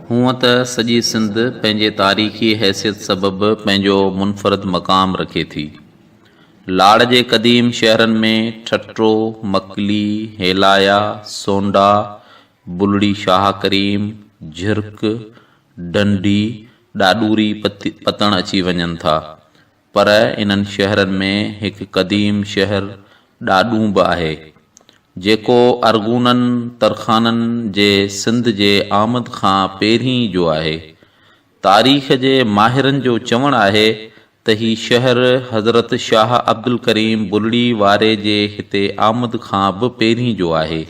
هونء ته سڄي سنڌ پنهنجي تاريخي حيثيت سبب پنهنجو منفرد مقام رکي ٿي. لاڙ جي قديم شهرن ۾ ٺٽو، مڪلي، هيلايا، سونڊا، بلڙي شاهه ڪريم، جهرڪ، ڍنڍي، ڏاڏوري پتڻ اچي وڃن ٿا. پر انهن شهرن ۾ هڪ قديم شهر ڏاڏون به آهي، جيڪو ارغونن ترخانن جي سنڌ جي آمد کان پهرين جو آهي. تاريخ جي ماهرن جو چوڻ آهي ته هي شهر حضرت شاهه عبدالڪريم بلڙي واري جي هتي آمد کان به پهرين جو آهي،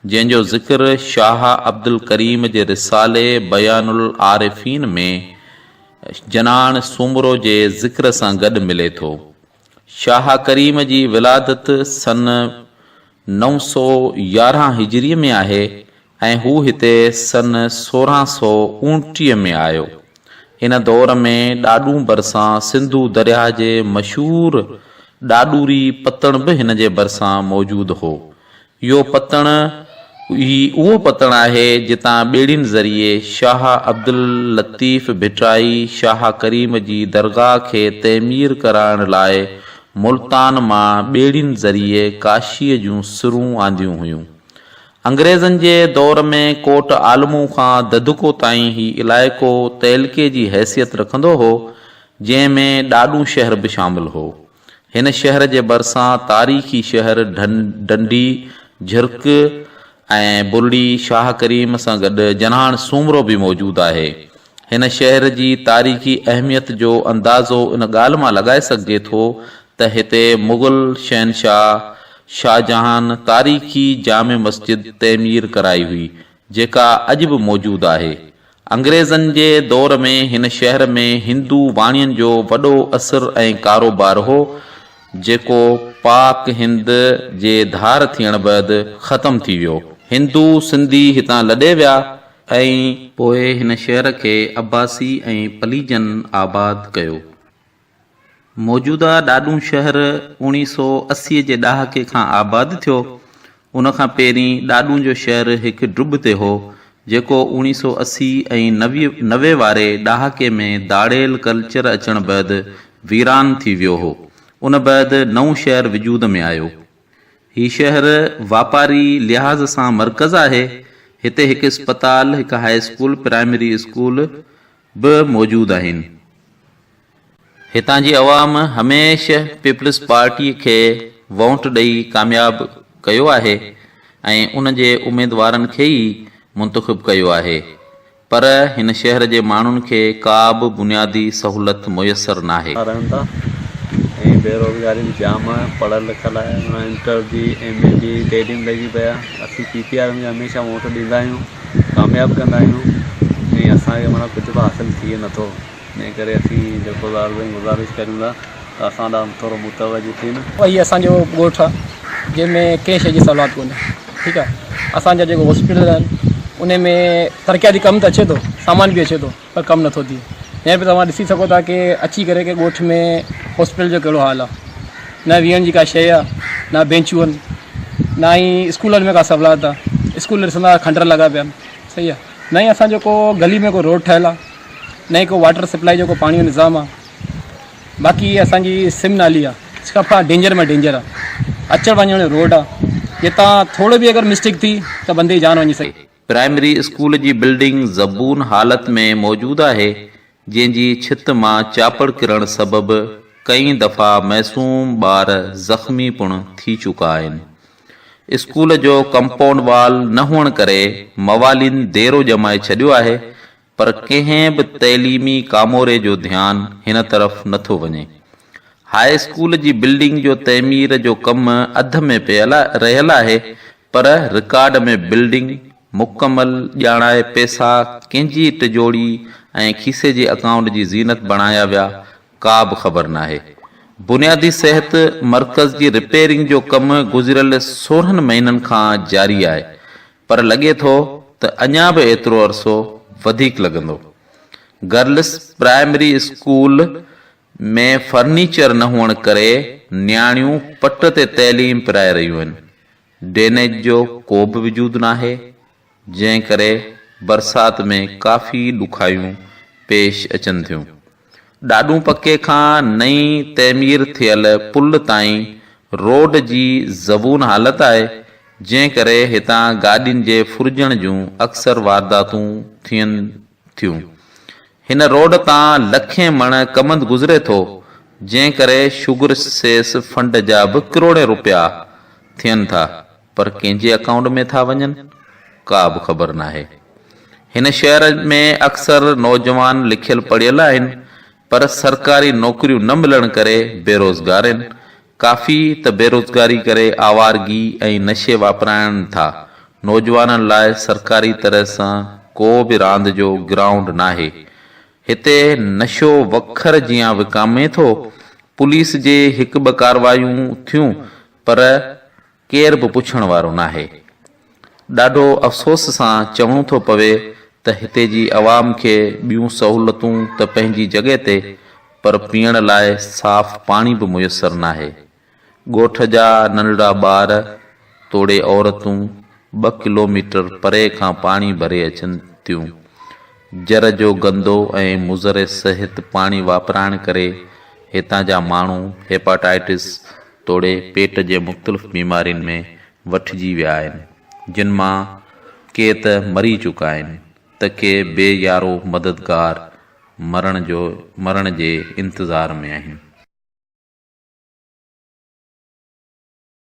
جنهن جو ذڪر شاهه عبدالڪريم جي رسالي بيان العارفين ۾ جناڻ سومرو جي ذڪر سان گڏ ملي ٿو. شاهه ڪريم جي ولادت سن 911 هجريء ۾ آهي ۽ هو هتي سن 1629 ۾ آيو. ان دور ۾ ڏاڏون ڀرسان سنڌو درياهه جي مشهور ڏاڏوري پتڻ به هن جي ڀرسان موجود هو. اهو پتڻ هي اهو پتڻ آهي جتان ٻيڙين ذريعي شاهه عبداللطيف ڀٽائي شاهه ڪريم جي درگاهه کي تعمير ڪرائڻ لاء ملتان مان ٻيڙين ذريعي ڪاشيء جون سرون آنديون هيون. انگريزن جي دور ۾ ڪوٽ عالمون کان دڌڪو تائين هي علائقو تعلقي جي حيثيت رکندو هو، جنهن ۾ ڏاڏون شهر به شامل هو. هن شهر جي ڀرسان تاريخي شهر ڊنڊي، جهرڪ ۽ بلڙي شاهه ڪريم سان گڏ جنهاڻ سومرو به موجود آهي. هن شهر جي تاريخي اهميت جو اندازو ان ڳالهه مان لڳائي سگهجي ٿو ته هتي مغل شهنشاهه شاهجهان تاريخي جامع مسجد تعمير ڪرائي هئي، جيڪا اڄ به موجود آهي. انگريزن جي دور ۾ هن شهر ۾ هندو واڻين جو وڏو اثر ۽ ڪاروبار هو، جيڪو پاڪ هند جي ڌار ٿيڻ بعد ختم ٿي ويو. هندو سنڌي هتان لڏي ويا ۽. پوء هن شهر کي عباسي ۽ پليجن آباد ڪيو. موجوده ڏاڏون شهر اوڻيهه سو 80 جي ڏهاڪي کان آباد ٿيو. ان کان پهرين ڏاڏون جو شهر هڪ ڊٻ تي هو، جيڪو اوڻيهه سو 80 ۽ 90 واري ڏهاڪي ۾ ڌاڙيل ڪلچر اچڻ بعد ويران ٿي ويو هو. ان بعد نئون شهر وجود ۾ آيو. هي شهر واپاري لحاظ سان مرڪز آهي. هتي هڪ اسپتال، هڪ هاء اسڪول، پرائمري اسڪول به موجود آهن. هتان جي عوام هميشه پيپلز پارٽيء کي وونٽ ڏئي ڪامياب ڪيو آهي ۽ ان جي اميدوارن کي ئي منتخب ڪيو آهي پر هن شهر جي ماڻهن کي ڪا به بنيادي سهولت ميسر ناهي. رهن ٿا ۽ بيروزگاري به جام آهي پڙهيل لکيل آهي معنيٰ انٽر جي ايم اي جي تعليم لڳي پئي آهي اسين پي پي آر ۾ هميشه ووٽ ڏيندا آهيون ڪامياب ڪندا آهيون ۽ اسان کي معنيٰ ڪجهه به حاصل ٿئي نٿو. تنهن ڪري اسين جيڪو لال سائين گذارش ڪريون ٿا ته اسان ڏانهن ٿورو متوجه ٿين. هي اسان جو ڳوٺ آ جنهن ۾ ڪنهن شي جي سهولات ڪونهي ٺيڪ آ اسان جا جيڪو هاسپيٽل آهن ان ۾ ترقياتي ڪم ته اچي ٿو سامان به اچي ٿو پر ڪم نٿو ٿئي هينئر به توهان ڏسي سگهو ٿا ڪي اچي ڪري ڪي ڳوٺ ۾ هاسپيٽل جو ڪهڙو حال آ نه ويهڻ جي ڪا شي آ نه بينچون آهن نه ئي اسڪولن ۾ ڪا سهولات آ اسڪول ڏسندا کنڊر لڳا پيا آهن صحيح آ نه ئي اسان جو ڪو گلي ۾ ڪو روڊ ٺهيل آ نه ئي ڪو واٽر سپلائي جو ڪو پاڻي جو نظام آ باقي اسان جي سم نالي آ سڀ کان ڊينجر ۾ ڊينجر آ اچڻ وڃڻ جو روڊ آ جتان ٿورو به اگر مسٽيڪ ٿي ته بندي جي جان وڃي سگهي ٿي. پرائمري اسڪول جي بلڊنگ زبون حالت ۾ موجود آهي، جنهن جي ڇت مان چاپڙ ڪرڻ سبب ڪئين دفعا معصوم ٻار زخمي پڻ ٿي چڪا آهن. اسڪول جو ڪمپائونڊ وال نه هئڻ ڪري موالين ديرو ڄمائي ڇڏيو آهي، پر ڪنهن به تعليمي ڪاموري جو ڌيان هن طرف نه ٿو وڃي. هاء اسڪول جي بلڊنگ جو تعمير جو ڪم اڌ ۾ پيل رهيل آهي پر رڪارڊ ۾ بلڊنگ مڪمل ڄاڻائي پئسا ڪنهن جي ٽجوڙي ۽ کيسي جي اڪائونٽ جي زينت بڻايا ويا ڪا به خبر ناهي. بنيادي صحت مرڪز جي رپيئرنگ جو ڪم گذريل 16 مهينن کان جاري آهي پر لڳي ٿو ته اڃا به ايترو عرصو وڌيڪ لڳندو. گرلس پرائمري اسڪول ۾ فرنيچر نه هئڻ ڪري نياڻيون پٽ تي تعليم پرائي رهيون آهن. ڊينيج جو ڪو به وجود ناهي، جنهن ڪري برسات ۾ ڪافي ڏکايون پيش اچن ٿيون. ڏاڏون پڪي کان نئين تعمير ٿيل پل تائين روڊ جي زبون حالت آهي، جنهن ڪري هتان گاڏين جي ڦرجڻ جون اڪثر وارداتون ٿين ٿيون. هن روڊ تان لکين مڻ ڪمند گذري ٿو، جنهن ڪري شگر سيس فنڊ جا به ڪروڙين روپيا ٿين ٿا، پر ڪنهن جي اڪائونٽ ۾ ٿا وڃن، ڪا به خبر ناهي. هن شهر ۾ اڪثر نوجوان لکيل پڙهيل آهن، پر سرڪاري نوڪريون نه ملڻ ڪري بيروزگار آهن. ڪافي ته بيروزگاري ڪري آوارگي ۽ نشي واپرائڻ ٿا. نوجوانن لاء سرڪاري طرح سان ڪو به راند جو گرائونڊ ناهي. هتي نشو وکر جيان وڪامي ٿو. پوليس جي هڪ ٻه ڪاروايون ٿيون پر ڪير به پڇڻ وارو ناهي. ڏاڍو افسوس سان چوڻو ٿو پوي ته هتي جي عوام کي ٻيون سهولتون ته پنهنجي جڳهه تي پر پيئڻ لاء صاف پاڻي به ميسر ناهي. ڳوٺ جا ننڍڙا ٻار توڙي عورتون ٻه ڪلوميٽر پري کان پاڻي ڀري اچن ٿيون. جر جو گندو ۽ مضر صحت پاڻي واپرائڻ ڪري هتان جا ماڻهو هيپاٽائٽس توڙي پيٽ جي مختلف بيمارين ۾ وٺجي ويا آهن، جن مان ڪي ته مري چڪا آهن ته ڪي بي يارو مددگار مرڻ جو مرڻ جي انتظار ۾ آهن.